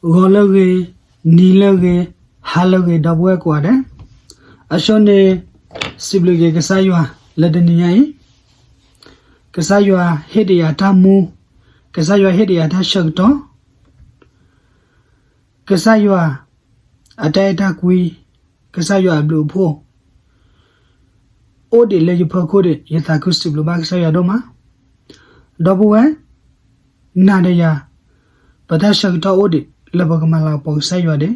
ဂီၤလၢအဂ့ၤ, နံၤလၢအဂ့ၤ, ဟါလၢအဂ့ၤ ဒီပုၢ်ဝဲၢ်ကိးဂၤဒဲး, အဆိန့ၣ် စံးဘျုးက့ၤကစၢ်ယွၤလၢတနံၤညါအံၤ, ကစၢ်ယွၤဟ့ၣ်ဒံးယၤတၢ်မူ, ကစၢ်ယွၤဟ့ၣ်ဒံးယၤတၢ်ဆၢကတီၢ်, ကစၢ်ယွၤအတၢ်အဲၣ်တၢ်ကွံ, ကစၢ်ယွၤအဘျုးအဖှိၣ် အိၣ်ဒံးလၢယဖီခိၣ်ဒံး ယသးခုစံးဘျုးဘၣ်ကစၢ်ယွၤဒိၣ်မး. ဒီပုၢ်ဝဲၢ်, နၤဒီးယၤ ပတၢ်ဆၢကတီၢ်အိၣ်ဒံးလၢပကမၤလၤကပီၤကစၢ်ယွၤဒံး,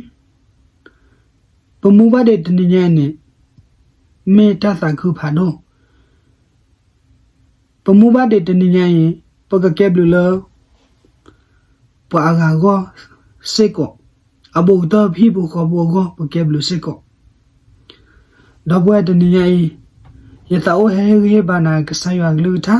ပမူဘၣ်ဒံးတနံၤညါအံၤန့ၣ် မ့ၢ်တၢ်သးခုဖးဒိၣ် ပမူဘၣ်ဒံးတနံၤညါအံၤ ပကကဲဘျုးလၢ ပှၤအဂၤအဂီၢ်စ့ၢ်ကီး, အဘူးကတၢၢ်ပဟံၣ်ဖိဃီဖိအဂီၢ် ပကဲဘျုးစ့ၢ်ကီး. ဒီပုၢ်ဝဲၢ်တနံၤညါအံၤ, ယသးအိၣ်ဟ့ၣ်ဂံၢ်ဟ့ၣ်ဘါနၤကစၢ်ယွၤအကလုၢ်ကထါ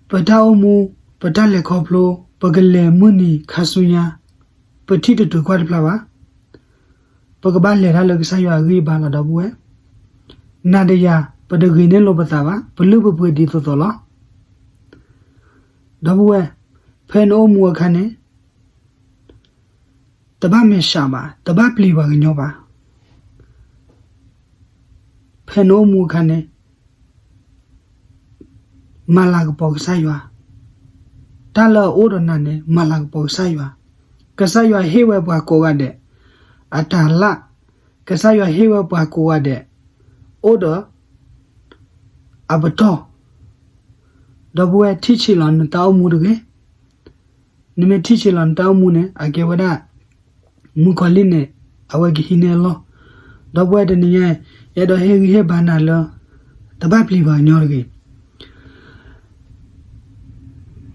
ပတၢ်အိၣ်မူ, ပတၢ်လဲၤခီဖျိ, ပကလဲၤမုၢ်နံၤခါဆူညါ, ပထံၣ်တတုၤကွၢ်တဖျါဘၣ်. ပကဘၣ်လဲၤတၢ်လၢကစၢ်ယွၤအဂံၢ်အဘါလီၤ ဒီပုၢ်ဝဲၢ်. နၤဒီးယၤ ပတဂ့ၤန့ၢ်လိာ်ပသးဘၣ်, ပလုၢ်ပပှ့ၤဒ်သိးသိးလီၤ. ဒီပုၢ်ဝဲၢ်, ဖဲနအိၣ်မူအခါန့ၣ် တဘၣ်မဲာ်ဆှးဘၣ်, တဘၣ်ပျံၤပှၤကညီဘၣ်. ဖဲနအိၣ်မူအခါန့ၣ် မၤလၤကပီၤကစၢ်ယွၤ, တၢ်လၢအအိၣ်ဒီးနၤန့ၣ် မၤလၤကပီၤကစၢ်ယွၤ. ကစၢ်ယွၤဟ့ၣ်ဝဲပှၤကိးဂၤဒဲး အတၤလၣ်, ကစၢ်ယွၤဟ့ၣ်ဝဲပှၤကိးဂၤဒဲး အိၣ်ဒီး အပတီၢ်. ဒီပုၢ်ဝဲၢ် ထံၣ်ဆံးလီၤနတၢ်အိၣ်မူတဂ့ၤ. နမ့ၢ်ထံၣ်ဆံးလီၤနတၢ်အိၣ်မူန့ၣ် အကဲဝဲဒၣ် မုၣ်ကီၤလံၢ်န့ၣ် အဝဲကဟံးန့ၢ်အလီၢ်. ဒီပုၢ်ဝဲၢ်တနံၤညါအံၤ ယအဲၣ်ဒိးဟ့ၣ်ဂံၢ်ဟ့ၣ်ဘါနၤလၢ တဘၣ်ပျံၤပှၤကညီတဂ့ၤ.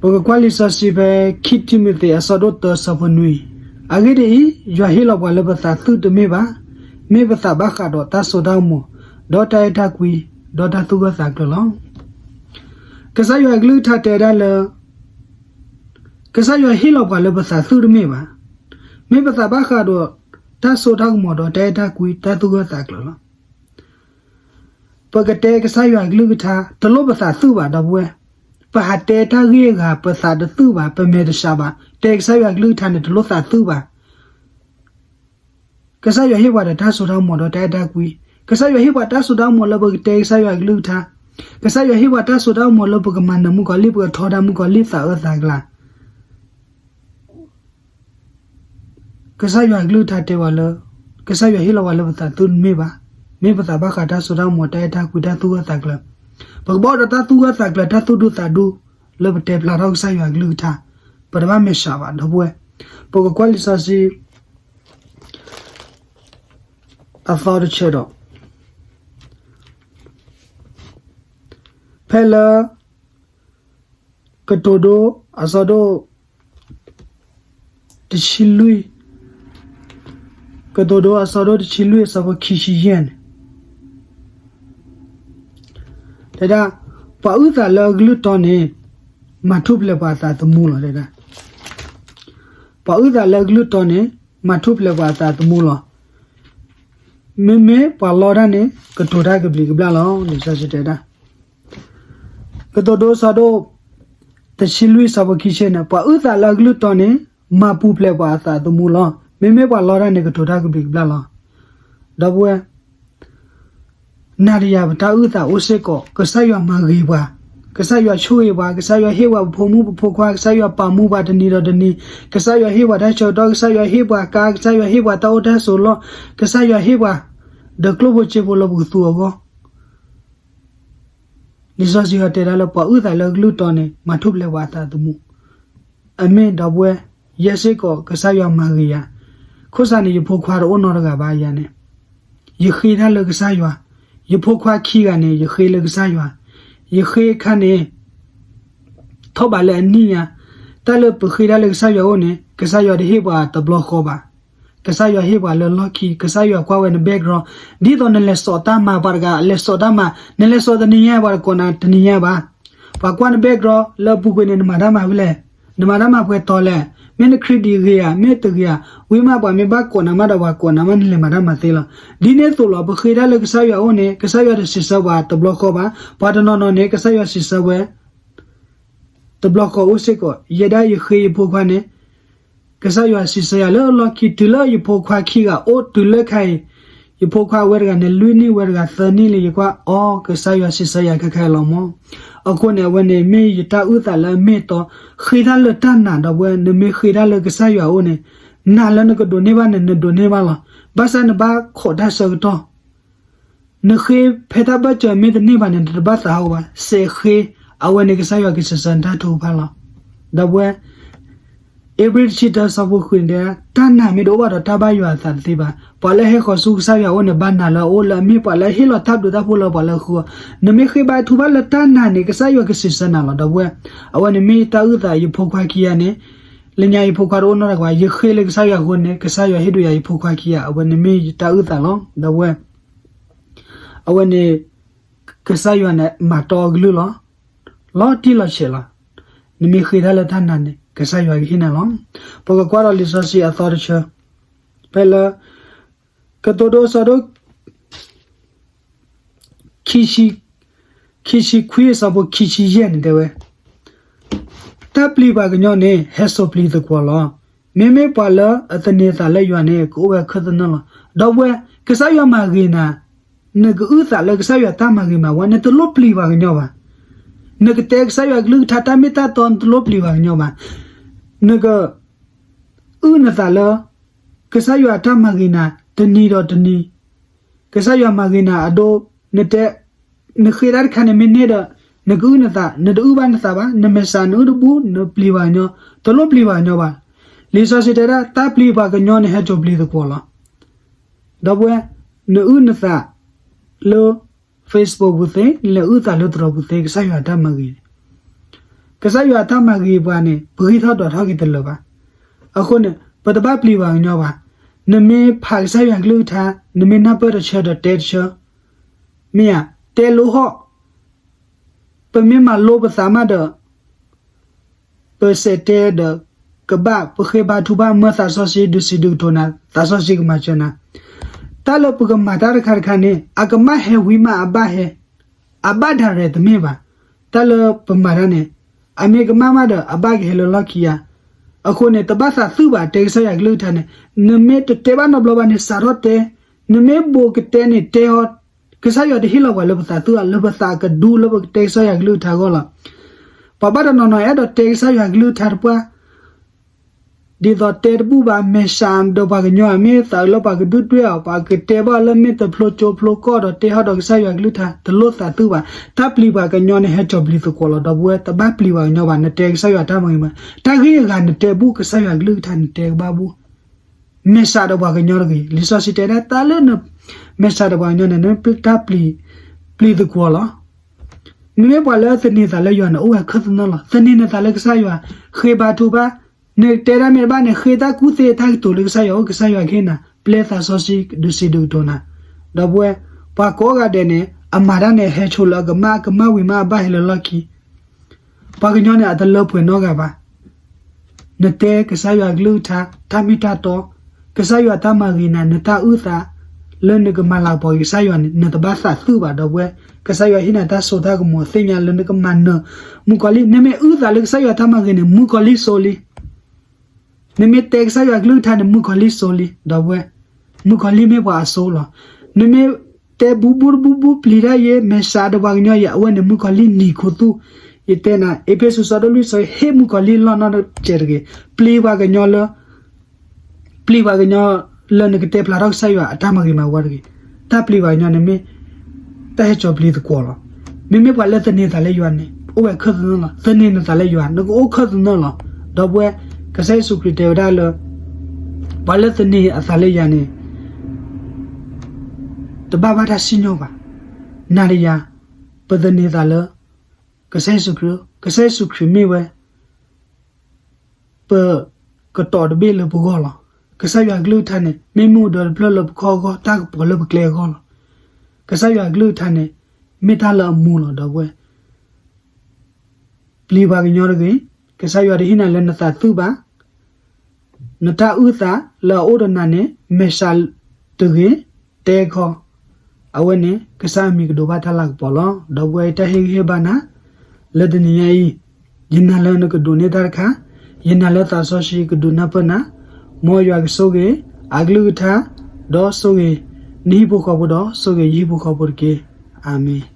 ပကကွၢ်လံာ်စီဆှံဖဲ ခံတံၤမသ့း အဆၢဒိၣ်တၢ ဆၢဖိနွံ, အဂ့ၢ်ဒ်အံၤ, ယွၤဟ့ၣ်လီၤပှၤလၢပသးသုးတမ့ၢ်ဘၣ်, မ့ၢ်ပသးဘၣ်ဃးဒီးတၢ်စိတၢ်ကမီၤ, ဒီးတၢ်အဲၣ်တၢ်ကွံ, ဒီးတၢ်သူၣ်ဂၢၢ်သးကျၢၤလီၤ. ကစၢ်ယွၤအကလုၢ်ကထါတဲဒၣ်လၢ ကစၢ်ယွၤဟ့ၣ်လီၤပှၤလၢပသးသုးတမ့ၢ်ဘၣ်, မ့ၢ်ပသးဘၣ်ဃးဒီးတၢ်စိတၢ်ကမီၤဒီးတၢ်အဲၣ်တၢ်ကွံ တၢ်သူၣ်ဂၢၢ်သးကျၢၤလီၤ. ပကတဲကစၢ်ယွၤအကလုၢ်ကထါ တလိၣ်ပသးသုးဘၣ် ဒီပုၢ်ဝဲၢ်, ပဟးတဲတၢ်ဂ့ၢ်အဂၤ ပသးတသုးဘၣ်, ပမဲာ်တဆှးဘၣ်, တဲကစၢ်ယွၤအကလုၢ်ကထါန့ၣ် တလိၣ်သးသုးဘၣ်. ကစၢ်ယွၤဟ့ၣ်ပှၤဒီးတၢ်စိတၢ်ကမီၤဒီးတၢ်အဲၣ်တၢ်ကွံ, ကစၢ်ယွၤဟ့ၣ်ပှၤတၢ်စိတၢ်ကမီၤလၢပကတဲကစၢ်ယွၤအကလုၢ်ကထါ, ကစၢ်ယွၤဟ့ၣ်ပှၤတၢ်စိတၢ်ကမီၤလၢပကမၤနၢၤမုၣ်ကီၤလံၢ် ပကထီဒါမုၣ်ကီၤလံၢ်သးအၢသးကျါ ကစၢ်ယွၤအကလုၢ်ကထါတဲဝဲလၢ ကစၢ်ယွၤဟ့ၣ်လီၤဝဲလၢပသးသုးတမ့ၢ်ဘၣ်, မ့ၢ်ပသးဘၣ်ဃးတၢ်စိတၢ်ကမီၤ တၢ်အဲၣ်တၢ်ကွံ တၢ်သူၣ်ဂၢၢ်သးကျၢၤ, ပကဘၣ်အိၣ်ဒီးတၢ်သူၣ်ဂၢၢ်သးကျၢၤ တၢ်သူၣ်ဒူသးဒူ လၢပတဲဖျါထီၣ်ကစၢ်ယွၤအကလုၢ်ကထါ, ပတဘၣ်မဲာ်ဆှးဘၣ် ဒီပုၢ်ဝဲၢ်, ပကကွၢ်လံာ်စီဆှံ အသီတဆၢဒီး ဖဲလၢ ကတိၤဒိ အဆၢဒိၣ် တဆံလွံၢ်, ကတိၤဒိ အဆၢဒိၣ်တဆံလွံၢ် အဆၢဖိခံဆံယဲၢ်န့ၣ် တဲဒၣ်, ပှၤအုၣ်သးလၢအကလုၢ်တီန့ၣ် မၤထူၣ်ဖျဲးပှၤအသးသမူလီၤ တဲဒၣ်. ပှၤအုၣ်သးလၢအကလုၢ်တီန့ၣ် မၤထူၣ်ဖျဲးပှၤအသးသမူလီၤ. မ့မ့ၢ်ပှၤလီတၢ်န့ၣ် ကတိၤတၢ်ကဘျံးကဘျၣ်လီၤ. လံာ်စီဆှံတဲဒၣ်, ကတိၤဒိ အဆၢဒိၣ် တဆံလွံၢ် အဆၢဖိခံဆံန့ၣ် ပှၤအုၣ်သးလၢအကလုၢ်တီန့ၣ် မၤပူၤဖျဲးပှၤအသးသမူလီၤ. မ့မ့ၢ်ပှၤလီတၢ်န့ၣ် ကတိၤတၢ်ကဘျံးကဘျၣ်လီၤ. ဒီပုၢ်ဝဲၢ် နၤဒီးယၤပတၢ်အုၣ်သးအိၣ်စ့ၢ်ကီး, ကစၢ်ယွၤမၤဂ့ၤပှၤ, ကစၢ်ယွၤဆိၣ်ဂ့ၤပှၤ, ကစၢ်ယွၤဟ့ၣ်ပှၤပဖိမုၣ်ပဖိခွါ, ကစၢ်ယွၤပာ်မူပှၤတနံၤဒီးတနံၤ, ကစၢ်ယွၤဟ့ၣ်ပှၤတၢ်ဆၢကတီၢ်, ကစၢ်ယွၤဟ့ၣ်ပှၤကါ, ကစၢ်ယွၤဟ့ၣ်ပှၤတၢ်အိၣ်တၢ်ဆိးလီၢ်, ကစၢ်ယွၤဟ့ၣ်ပှၤ ဒီးကျိၣ်ဖိစ့ဖိလၢပကသူအဂီၢ် လံာ်စီဆှံတဲဒၣ်လၢပှၤအုၣ်သးလၢအကလုၢ်တီန့ၣ် မၤထူၣ်ဖျဲးပှၤအသးသမူ. အမ့ၢ် ဒီပုၢ်ဝဲၢ်, ယဲစ့ၢ်ကီးကစၢ်ယွၤမၤဂ့ၤယၤ, ခိၣ်စးန့ၣ် ယဖိခွါတအိၣ်နီတဂၤဘၣ်ယၤန့ၣ်, ယဃ့တၢ်လၢကစၢ်ယွၤ, ယဖိခွါခံဂၤန့ၣ် ယဃ့လၢကစၢ်ယွၤ, ယဃ့အခါန့ၣ် ထီၣ်ဘးလၢအနံၣ်ညါ, တၢ်လၢပဃ့တၢ်လၢကစၢ်ယွၤအအိၣ်န့ၣ် ကစၢ်ယွၤတဟ့ၣ်ပှၤတဘျီဃီဘၣ်. ကစၢ်ယွၤဟ့ၣ်ပှၤလၢလီၢ်ခံ, ကစၢ်ယွၤကွၢ်ဝဲန background, ဒ်သိးနလဲၤစိာ်တၢ်မၤ ပှၤတဂၤလဲၤစိာ်တၢ်မၤ, နလဲၤစိာ်တနံၤညါ ပှၤတကိးနၤတနံၤညါဘၣ်. ပှၤကွၢ်န background လၢအပူၤကွံာ်န့ၣ် နမၤတၢ်မၤဖဲလဲၣ်, နမၤတၢ်မၤပှဲၤတီၤလဲၣ်, မ့ၢ်န credit ဂ့ၤဧါ, မ့ၢ်တဂ့ၤဧါ, ဝံၤမးပှၤမ့ၢ်ဘၣ်ကိးနၤမးဒီးပှၤကိးနၤမး နလဲၤမၤတၢ်မၤသ့လီၤ. ဒ်န့ၣ်အသိးလီၤ ပဃ့တၢ်လၢကစၢ်ယွၤအအိၣ်န့ၣ် ကစၢ်ယွၤတစံးဆၢပှၤတဘျီဃီဘၣ်. ပှၤတနီၤနီၤန့ၣ် ကစၢ်ယွၤစံးဆၢဝဲ တဘျီဃီအိၣ်စ့ၢ်ကီး, ယဲဒၣ်ယဃ့ယဖိခွါန့ၣ် ကစၢ်ယွၤစံးဆၢယၤလၢလီၢ်ခံ တုၤလၢယဖိခွါခံဂၤအိၣ်တုၤလၢခါအံၤ, ယဖိခွါဝဲတဂၤန့ၣ် လွံၢ်နံၣ်ဝဲတဂၤသၢနံၣ်လံ ယကွၢ်အီၤ ကစၢ်ယွၤစံးဆၢယၤခဲခါအံၤလီၤမၢ်. အဃိန့ၣ် အဝဲန့ၣ်မ့ၢ်ယတၢ်အုၣ်သးလၢအမ့ၢ်အတီ, ဃ့တၢ်လၢတၢ်နာ် ဒီပုၢ်ဝဲၢ်, နမ့ၢ်ဃ့တၢ်လၢကစၢ်ယွၤအအိၣ်န့ၣ်, နာ်လၢနကဒိးန့ၢ်ဘၣ်န့ၣ် နဒိးန့ၢ်ဘၣ်လီၤ. ဘၣ်ဆၣ်နဘၣ်ခိးတၢ်ဆၢကတီၢ် နဃ့ဖဲတၢ်ဘၢၣ်စၢၤမ့ၢ်တန့ၢ်ဘၣ်န့ၣ် နတဘၣ်သးဟးဂီၤဘၣ်, စဲးဃ့, အဝဲန့ၣ်ကစၢ်ယွၤကစံးဆၢနတၢ်ထုကဖၣ်လီၤ. ဒီပုၢ်ဝဲၢ်, ဧ့ၤဘြံၤတဆံတၢဆၢဖိဃုန့ၣ်တဲ, တၢ်နာ်မ့ၢ်တအိၣ်ဘၣ်ဒီး တၢ်ဘၣ်ယွၤအသးတသ့ဘၣ်. ပှၤလၢဟဲဃီၤဆူကစၢ်ယွၤအအိၣ်န့ၣ် ဘၣ်နာ်လၢအအိၣ်လၢအမ့ၢ်ပှၤလၢဟ့ၣ်လီၤတၢ်ဘျုးတၢ်ဖှိၣ်လၢပှၤလၢဃုအီၤ. နမ့ၢ်ဃ့ဘါထုကဖၣ်လၢတၢ်နာ်န့ၣ် ကစၢ်ယွၤကစံးဆၢနၤလီၤ ဒီပုၢ်ဝဲၢ်. အဝဲန့ၣ်မ့ၢ်တၢ်အုၣ်သး ယဖိခွါခံဂၤန့ၣ်, လၢညါယဖိခွါတအိၣ်နီတဂၤဘၣ်, ယဃ့လၢကစၢ်ယွၤအဃိန့ၣ် ကစၢ်ယွၤဟ့ၣ်ဒိးယၤယဖိခွါခံဂၤ, အဝဲန့ၣ်မ့ၢ်ယတၢ်အုၣ်သးလီၤ ဒီပုၢ်ဝဲၢ်. အဝဲန့ၣ် ကစၢ်ယွၤန့ၣ် မၤတီအကလုၢ်လီၤ. လီၤတံၢ်လီၤဆဲးလီၤ. နမ့ၢ်ဃ့တၢ်လၢတၢ်နာ်န့ၣ် ကစၢ်ယွၤကဟ့ၣ်နၤလီၤ. ပကကွၢ်ဒီးလံာ်စီဆှံအသီတဆၢ, ဖဲလၢ ကတိၤဒိအဆၢဒိၣ် ခံဆံ, ခံဆံခွံအဆၢဖိခံဆံယဲၢ်န့ၣ်တဲဝဲ, တၢ်ပျံၤပှၤကညီန့ၣ် ဟဲစိာ်ပျံၤသကွီၤလီၤ. မ့မ့ၢ်ပှၤလၢအသန့ၤအသးလၢယွၤန့ၣ် ကအိၣ်ဝဲခၢၣ်သနၢၣ်လီၤ. ဒီပုၢ်ဝဲၢ်, ကစၢ်ယွၤမၤဂ့ၤနၤ, နကအုၣ်သးလၢကစၢ်ယွၤတၢ်မၤဂ့ၤမးဝဲ, နတလိၣ်ပျံၤပှၤကညီဘၣ်. နကတဲကစၢ်ယွၤကလုၢ်ကထါ တၢ်မ့ၢ်တၢ်တီ နတလိၣ်ပျံၤပှၤကညီဘၣ်. နက အုၣ်နသးလၢ ကစၢ်ယွၤအတၢ်မၤဂ့ၤနၤ တနံၤဒီးတနံၤ, ကစၢ်ယွၤမၤဂ့ၤနၤအဒိ, နတဲ, နဃ့တၢ်တခါန့ၣ်မ့ၢ်န့ၢ်ဒီး နကအုၣ်နသး, နတအုၣ်ဘၣ်နသးဘၣ်, နမဲာ်ဆှးနအုၣ်တဘူၣ်, နပျံၤပှၤကညီ, တလိၣ်ပျံၤပှၤကညီဘၣ်. လံာ်စီဆှံတဲဒၣ် တၢ်ပျံၤပှၤကညီန့ၣ် ဟဲစိာ်ပျံၤသကွီၤလီၤ. ဒီပုၢ်ဝဲၢ်, နအုၣ်နသးလၢ Facebook ပူၤသ့, နလဲၤအုၣ်သးလၢသရိာ်ပူၤသ့, ကစၢ်ယွၤအတၢ်မၤဂ့ၤန့ၣ်, ကစၢ်ယွၤအတၢ်မၤဂ့ၤပှၤန့ၣ် ပဂံၢ်ထီၣ်ဒွးထီၣ်က့ၤတလၢာ်ဘၣ်. အဃိန့ၣ် ပတဘၣ်ပျံၤပှၤကညီဘၣ်. နမ့ၢ်ဖးကစၢ်ယွၤကလုၢ်ကထါ, နမ့ၢ်နၢ်ပၢၢ်တဆၢဒီးတဲတဆၢ, မ့ၢ်ဧါ, တဲလိဟီၣ်, ပမ့ၢ်မၤလိပသးမးဒီး ပစဲးတဲဒီး ကဘၣ်ပဃ့ဘါထုကဖၣ် မၢသးစီဆှံ ဒုးစံးဒုးကတိၤနၤ, သးစီဆှံကမၤစၢၤနၤ. တၢ်လၢပကမၤတၢ်တခါတခါန့ၣ် အကမၣ်ဟဲဝံၤမး အဘၣ်ဟဲ, အဘၣ်ဒၣ်ရဲၣ်တမ့ၢ်ဘၣ်. တၢ်လၢပမၤတၢ်န့ၣ် အမ့ၢ်ကမၣ်မးဒီး အဘၣ်ကဟဲလၢလီၢ်ခံဧါ. အဃိန့ၣ် တဘၣ်သးသုဘၣ် တဲကစၢ်ယွၤကလုၢ်ကထါန့ၣ်, နမ့ၢ်တတဲဘၣ်နီတဘျီဘၣ်န့ၣ် စးထီၣ်တဲ, နမ့ၢ်ဘိးကတဲန့ၣ်တဲအီၤ, ကစၢ်ယွၤတဟ့ၣ်လီၤပှၤလၢပသးသုဧါ, လၢပသးကဒူလၢပကတဲကစၢ်ယွၤကလုၢ်ကထါအဂီၢ်လီၤ. ပှၤဘၣ်တနီၤနီၤအဲၣ်ဒိးတဲကစၢ်ယွၤကလုၢ်ကထါတပှၢ် ဒ်သိးတဲတဘူၣ်ဘၣ် မဲာ်ဆှးဒီးပှၤကညီဧါ, မ့ၢ်သးအုးလၢပှၤကဒုၣ်ဒွဲၣ်အီၤ, ပှၤကတဲဘၣ်လၢမ့ၢ်တဖျိကၠိဖျိကီၢ်ဒီးတဲဟီၣ်ဒီးကစၢ်ယွၤကလုၢ်ကထါ တလိၣ်သးသုဘၣ်. တၢ်ပျံၤပှၤကညီန့ၣ် ဟဲစိာ်ပျံၤသကွီၤလီၤ ဒီပုၢ်ဝဲၢ်, တဘၣ်ပျံၤပှၤကညီဘၣ်. နတဲကစၢ်ယွၤတၢ်မၤဂ့ၤမး, တၢ်ဂ့ၢ်အဂၤနတဲဘူၣ် ကစၢ်ယွၤကလုၢ်ကထါနတဲကဘၣ်ဘူၣ်. မဲာ်ဆှးဒီးပှၤကညီတဂ့ၤ, လံာ်စီဆှံတဲဒၣ် တၢ်လၢန မဲာ်ဆှးဒီးပှၤကညီန့ၣ် နတၢ်ပျံၤ, ပျံၤသကွီၤလီၤ. မ့မ့ၢ်ပှၤလၢသန့ၤသးလၢယွၤန့ၣ် အိၣ်ဝဲခၢၣ်သနၢၣ်လီၤ. သန့ၤနသးလၢကစၢ်ယွၤ, ဃ့ဘါထုကဖၣ်, နတဲတၢ်မ့ၢ်တဘၣ်န့ၣ် ဃ့တၢ်ကူၣ်သ့တၢ်ကတိၤလၢကစၢ်ယွၤအအိၣ် ကစၢ်ယွၤကဟ့ၣ်နၤ ပျဲသးစီဆှံဒုးစံးဒုးကတိၤနၤ. ဒီပုၢ်ဝဲၢ်, ပှၤကိးဂၤဒဲးန့ၣ် အမၤတၢ်န့ၣ် ဟဲဆိလၢအကမၣ်, အကမၣ်ဝံၤမးအဘၣ်ဟဲလၢလီၢ်ခံ ပှၤကညီန့ၣ် အတလၢပှဲၤနီတဂၤဘၣ်. နတဲကစၢ်ယွၤကလုၢ်ကထါ တၢ်မ့ၢ်တၢ်တီ, ကစၢ်ယွၤတၢ်မၤဂ့ၤနၤ, နတၢ်အုၣ်သး လၢနကမၤလၤကပီၤက့ၤကစၢ်ယွၤန့ၣ် နတဘၣ်သးသုဘၣ် ဒီပုၢ်ဝဲၢ်. ကစၢ်ယွၤဟ့ၣ်နၤတၢ်စိတၢ်ကမီၤ သ့ၣ်ညါလၢနကမၤနၢၤ မုၣ်ကီၤလံၢ်. နမ့ၢ်အုၣ်သးလၢကစၢ်ယွၤတၢ်မၤဂ့ၤန့ၣ် မုၣ်ကီၤလံၢ်စိလံ. နမ့ၢ်တဲကစၢ်ယွၤကလုၢ်ကထါန့ၣ် မုၣ်ကီၤလံၢ်စိလံ ဒီပုၢ်ဝဲၢ်. မုၣ်ကီၤလံၢ်မ့ၢ်ပှၤအစိလီၤ. နမ့ၢ်တဲဘူးဘူးတဘူးဘူး ပျံၤတၢ်ယဲ မဲာ်ဆှးဒီးပှၤကညီယဲ အဝဲန့ၣ် မုၣ်ကီၤလံၢ်နံၤခူသူၣ်. ယတဲနၤ အ့းဖ့းစူး ဆၢဒိၣ်လွံၢ် ဆၢ ဟ့ၣ်မုၣ်ကီၤလံၢ်လီၢ်နီတစဲးတဂ့ၤ. ပျံၤပှၤကညီလၢ ပျံၤပှၤကညီလၢနကတဲဖျါထီၣ်ကစၢ်ယွၤအတၢ်မၤဂ့ၤမၤဝါတဂ့ၤ. တၢ်ပျံၤပှၤကညီန့ၣ်မ့ၢ် တၢ်ဟဲစိာ်ပျံၤသကွီၤလီၤ. မ့မ့ၢ်ပှၤလၢသန့ၤသးလၢယွၤန့ၣ် အိၣ်ဝဲခၢၣ်သနၢၣ်လီၤ. သန့ၤနသးလၢယွၤ နကအိၣ်ခၢၣ်သနၢၣ်လီၤ. ဒီပုၢ်ဝဲၢ်, ကစၢ်ယ့ၣ်ၡူးခရံာ်တဲဝဲဒၣ်လၢ ပှၤလၢသန့ၤအသးလၢယၤန့ၣ် တဘၣ်ဘၣ်တၢ်စံၣ်ညီၣ်ဘၣ်. နၤဒီးယၤ ပသန့ၤသးလၢ ကစၢ်ယ့ၣ်ၡူးခရံာ်, ကစၢ်ယ့ၣ်ၡူးခရံာ်မ့ၢ်ဝဲ ပကတီၤတဘ့ၣ်လၢပဂီၢ်လီၤ. ကစၢ်ယွၤကလုၢ်ကထါန့ၣ် မ့ၢ်မုၢ်ဒီတဖျၢၣ်လၢပခီၣ်အဂီၢ် တၢ်ကပီၤလၢပကျဲအဂီၢ်လီၤ. ကစၢ်ယွၤကလုၢ်ကထါန့ၣ် မ့ၢ်တၢ်လၢအမူလီၤ ဒီပုၢ်ဝဲၢ်. ပျံၤပှၤကညီတဂ့ၤ, ကစၢ်ယွၤတဟ့ၣ်နၤလၢနသးသုဘၣ်. နတၢ်အုၣ်သးလၢအအိၣ်ဒီးနၤန့ၣ် မဲာ်ဆှးတဂ့ၤ, တဲခီ, အဝဲန့ၣ် ကစၢ်အမံၤကဒိးဘၣ်တၢ်လၤကပီၤလီၤ. ဒီပုၢ်ဝဲၢ် တၢ်ဟ့ၣ်ဂံၢ်ဟ့ၣ်ဘါနၤ လၢတနံၤညါအံၤ ယနာ်လၢနကဒိးန့ၢ်တၢ်တခါ, ယနာ်လၢသးစီဆှံကဒုးနၢ်ပၢၢ်နၤ, မ်ယွၤကဆိၣ်ဂ့ၤအကလုၢ်ကထါ, ဒီးဆိၣ်ဂ့ၤနဟံၣ်ဖိဃီဖိဒီး ဆိၣ်ဂ့ၤယဟံၣ်ဖိဃီဖိတက့ၢ်. အၤမ့ၣ်.